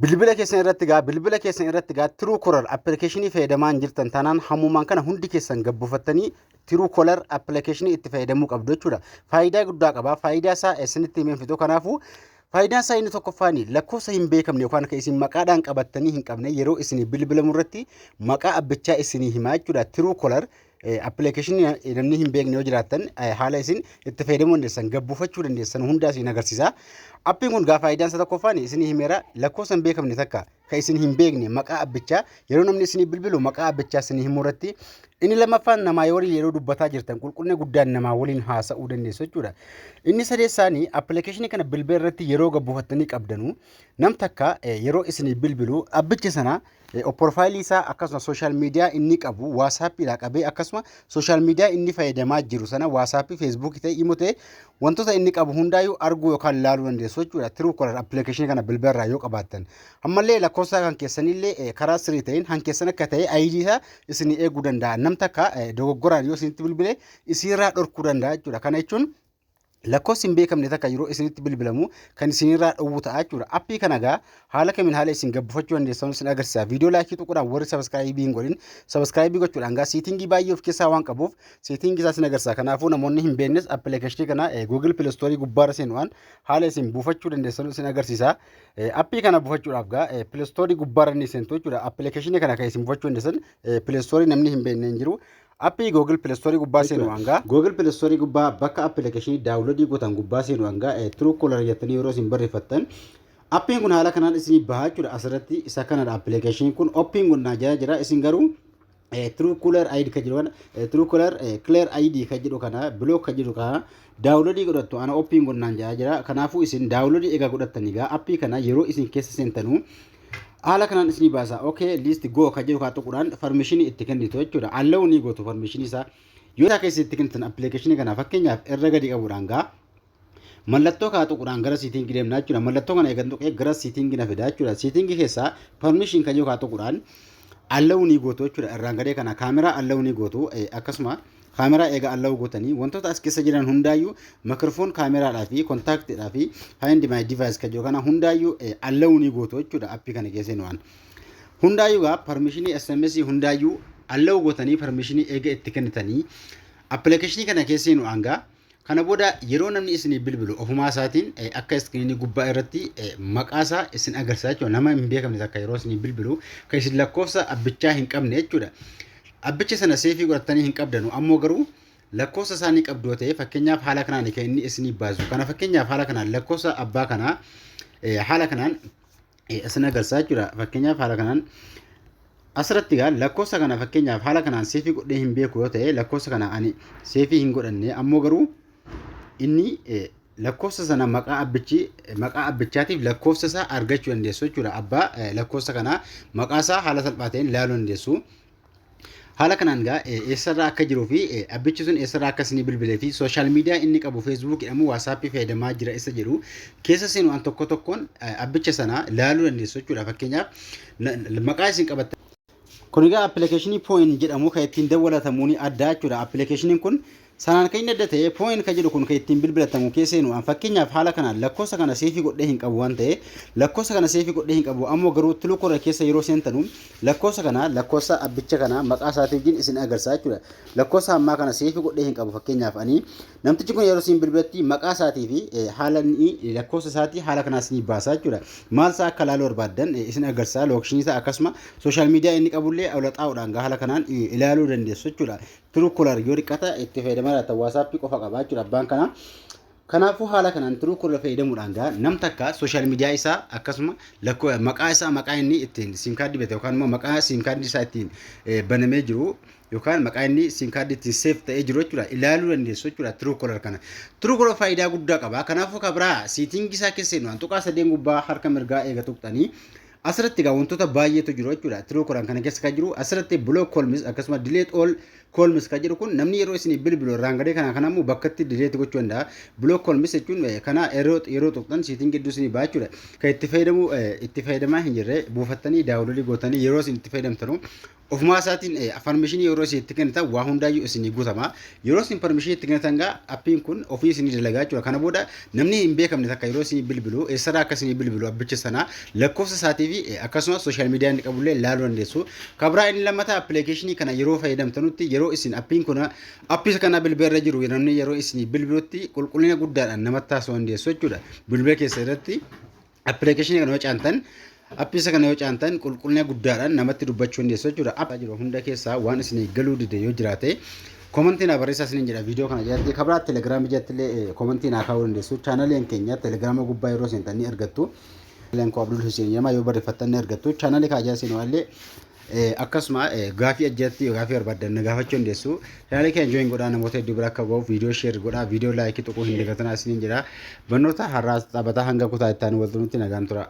Bilbila keessan irratti gaa Truecaller appilikeeshinii fayyadamaa hin jirtan taanaan, hammumaan kana hundi keessan gabbuufattanii Truecaller appilikeeshinii itti fayyadamuu qabdu jechuudha. Faayidaa guddaa qaba. Faayidaa isaa isinitti himeen fixu. Kanaafuu faayidaan isaa inni tokkoffaan, lakkoofsa hin beekamne yookaan kan isin maqaadhaan qabattanii hin qabne yeroo isin bilbilamu irratti maqaa abbichaa isinii himaa jechuudha. Truecaller appilikeeshinii namni hin beekne yoo jiraattan, haala isin itti fayyadamuu dandeessan, gabbuufachuu dandeessan hundaa isin agarsiisa. Appiin kun gaa faayidaan isaa tokkoffaan isinii himeera. Lakkoofsa hin beekamne takka kan isin hin beekne maqaa abbichaa yeroo namni isinii bilbilu maqaa abbichaa isinii himuu irratti. Inni lammaffaan, namaa waliin yeroo dubbataa jirtan qulqullina guddaan namaa waliin haasa'uu dandeessu jechuudha. Inni sadeessaanii, appilikeeshinii kana bilbila irratti yeroo gabbuufattanii qabdanu, nam takka yeroo isinii bilbilu abbicha sana profaayilii isaa, akkasuma social media inni qabu, WhatsAppiidhaa qabee, akkasuma social media inni fayyadamaa jiru sana, WhatsAppii, Facebookii ta'e, imo ta'e, wantoota inni qabu hundaayyuu arguu yookaan ilaaluu dandeessu jechuudha. Truecaller appilikeeshinii kana bilbila irraa yoo qabaattan. Ammallee lakkoofsa kan keessanillee karaa sirrii ta'een han keessan akka ta'e ID isaa isinii eeguu danda'a. Nam takka dogoggoraan yoo isinitti bilbile isinirraa dhorkuu danda'a jechuudha. Kana jechuun lakkoofsi hin beekamne takka yeroo isinitti bilbilamu kan isinirraa dhowwu ta'a jechuudha. Appii kana gaa haala kamiin haala isin gabbifachuu dandeessan isin agarsiisa. Viidiyoo likeii tuquudhaan, warri subscribeii hin godhin subscribeii gochuudhaan, gaa settingii baay'ee of keessaa waan qabuuf settingii isaa isin agarsiisa. Kanaafuu namoonni hin beeknes appilikeeshinii kana Google Play Store gubbaarra seenuudhaan haala isin buufachuu dandeessan isin agarsiisa. Appii kana buufachuudhaaf gaa Play Store gubbaarra ni seentu jechuudha. Appilikeeshinii kana kan isin buufachuu dandeessan Play Store namni hin beekne hin jiru. Appii Google Play Store gubbaa seenu hangaa Google Play Store gubbaa bakka appilikeeshinii downloadii gootan gubbaa seenu hangaa Truecaller jettanii yeroo isin barreeffattan, appiin kun haala kanaan isinii bahaa jechuudha. Asirratti isa kanadha. Appilikeeshiniin kun open godhaa jira jira. Isin garuu Truecaller ID kan jedhu kana, Truecaller Clear ID kan jedhu kana, block kan jedhu kana downloadii godhattu. Ana open godhaan jira jira. Kanaafuu isin downloadii egaa godhattanii gaa appii kana yeroo isin keessa seentanuu haala kanaan isinii baasa. Okay, let's go kan jedhu kaa tuquudhaan permissionii itti kennitu jechuudha. Allow ni gootu permissionii isaa. Yoo isaa keessa itti kennitan, appilikeeshinii kana fakkeenyaaf irra gadi qabuudhaan gaa mallattoo kaa tuquudhaan gara settingii deemnaa jechuudha. Mallattoo kana eegan tuqee gara settingii na fida jechuudha. Settingii keessaa permission kan jedhu kaa tuquudhaan allow ni gootu jechuudha. Irraan gadee kana kaameraa allow ni gootu. Akkasuma kaameraa eega allow gootanii, wantoota as keessa jiran hundaayyuu, microphone, kaameraadhaa fi contactiidhaa fi find my device kan jedhu kana hundaayyuu allow ni gootu jechuudha. Appii kana keessa waan hundaayyuu gaa permissionii SMS hundaayyuu allow gootanii, permissionii eega itti kennitanii, appilikeeshinii kana keessa nu hangaa kana booda yeroo namni isinii bilbilu ofumaa isaatiin akka screenii gubbaa irratti maqaa isaa isin agarsiisa jechuudha. Nama hin beekamne takka yeroo isinii bilbilu kan isin lakkoofsa abbichaa hin qabne jechuudha. Abbicha sana saveii godhatanii hin qabdanu, ammoo garuu lakkoofsa isaanii qabdu ta'e, fakkeenyaaf haala kanaan kan inni isinii baasu. Kana fakkeenyaaf haala kanaan lakkoofsa abbaa kanaa haala kanaan isin agarsiisa jechuudha. Fakkeenyaaf haala kanaan asirratti gaa lakkoofsa kana fakkeenyaaf haala kanaan saveii godhee hin beeku yoo ta'e, lakkoofsa kana ani saveii hin godhanne, ammoo garuu inni lakkoofsa sana maqaa abbichi maqaa abbichaatiif lakkoofsa isaa argachuu dandeessu jechuudha. Abbaa lakkoofsa kanaa maqaa isaa haala salphaa ta'een ilaaluu dandeessu. Haala kanaan gaa eessarraa akka jiruu fi abbichi sun eessarraa akka isinii bilbilee fi social media inni qabu, Facebook jedhamu, WhatsAppii fayyadamaa jira isa jedhu keessa seenu an tokko tokkoon abbicha sana ilaaluu dandeessu jechuudha. Fakkeenyaaf maqaa isin qabattan. Kun egaa appilikeeshinii phone jedhamu kan ittiin dawwalatamuun adda jechuudha. Appilikeeshiniin kun sanaan kan inni adda ta'e, phone kan jedhu kun kan ittiin bilbilatamu keessa seenu an fakkeenyaaf haala kanaan lakkoofsa kana saveii godhee hin qabu waan ta'e, lakkoofsa kana saveii godhee hin qabu, ammoo garuu Truecaller keessa yeroo seentanu lakkoofsa kana, lakkoofsa abbicha kana maqaa isaatii wajjin isin agarsiisa jechuudha. Lakkoofsa ammaa kana saveii godhee hin qabu fakkeenyaaf ani. Namtichi kun yeroo isin bilbilatti maqaa isaatii fi haala inni lakkoofsa isaatii haala kanaa isinii baasa jechuudha. Maal isaa akka ilaaluu barbaaddan isin agarsiisa. Locationii isaa, akkasuma social media inni qabullee ola xaa'uudhaan haala kanaan ilaaluu dandeessu jechuudha. Truecaller yoo dhiqqata itti fayyadamaa jiraatan, WhatsAppii qofa qaba jechuudha abbaan kanaa. Kanaafuu haala kanaan Truecaller fayyadamuudhaan gaa nam takka social media isaa, akkasuma lakkoo maqaa isaa, maqaa inni ittiin SIM cardii bite yookaan immoo maqaa SIM cardii isaa ittiin banamee jiru yookaan maqaa inni SIM cardii ittiin save ta'ee jiru jechuudha, ilaaluu dandeessu jechuudha Truecaller kana. Truecaller faayidaa guddaa qaba. Kanaafuu kabraa settingii isaa keessa seenuudhaan tuqaa sadeen gubbaa harka mirgaa eega tuqxanii, asirratti egaa wantoota baay'eetu jiru jechuudha. Truecaller kana keessa kan jiru asirratti block calls, akkasuma delete all calls kan jedhu kun namni yeroo isin bilbilu irraan gadee kana kana immoo bakka itti delete gochuu danda'a. Block calls jechuun kana yeroo tuqxan setting gidduu isinii ba'a jechuudha. Kan itti fayyadamu itti fayyadamaa hin jirre buufattanii downloadii gootanii yeroo isin itti fayyadamtanu ofumaa isaatiin permissionii yeroo isin itti kennitan waa hundaayyuu isinii guutama. Yeroo isin permissionii itti kennitan gaa appiin kun ofii isinii dalagaa jechuudha. Kana booda namni hin beekamne takka yeroo isinii bilbilu eessarraa akka isinii bilbilu abbicha sana lakkoofsa isaatii fi fi akkasumas social media inni qabullee ilaaluu dandeessu. Kabraa inni lammataa, appilikeeshinii kana yeroo fayyadamtanutti, yeroo isin appiin kun appii kana bilbila irra jiru, namni yeroo isin bilbilutti qulqullina guddaadhaan namatti haasa'uu dandeessu jechuudha. Bilbila keessa irratti appilikeeshinii kana yoo caantan, appii isa kana yoo caantan, qulqullina guddaadhaan namatti dubbachuu dandeessu jechuudha. Appii jiru hunda keessaa waan isin galuu dide yoo jiraate commentii naa barreessaa isiniin jedha viidiyoo kana jalatti. Kabraa Telegiraamii jalatti illee commentii naa kaa'uu dandeessu. Chaanaliin keenya Telegiraama gubbaa yeroo seentan ni argattu. Chaanaliin koo Abdul Hussein jedhama, yoo barreeffattan ni argattu. Chaanalii kaajaa seenuu illee akkasuma gaafii ajjatti gaafii barbaaddan na gaafachuu dandeessu. Chaanalii keenya join godhaa, namoota hedduu bira akka ga'uuf viidiyoo share godhaa, viidiyoo likeii tuquu hin dagatinaa isiniin jedha. Barnoota har'aa taphataa hanga kutaa itti aanu walxunutti nagaan tura.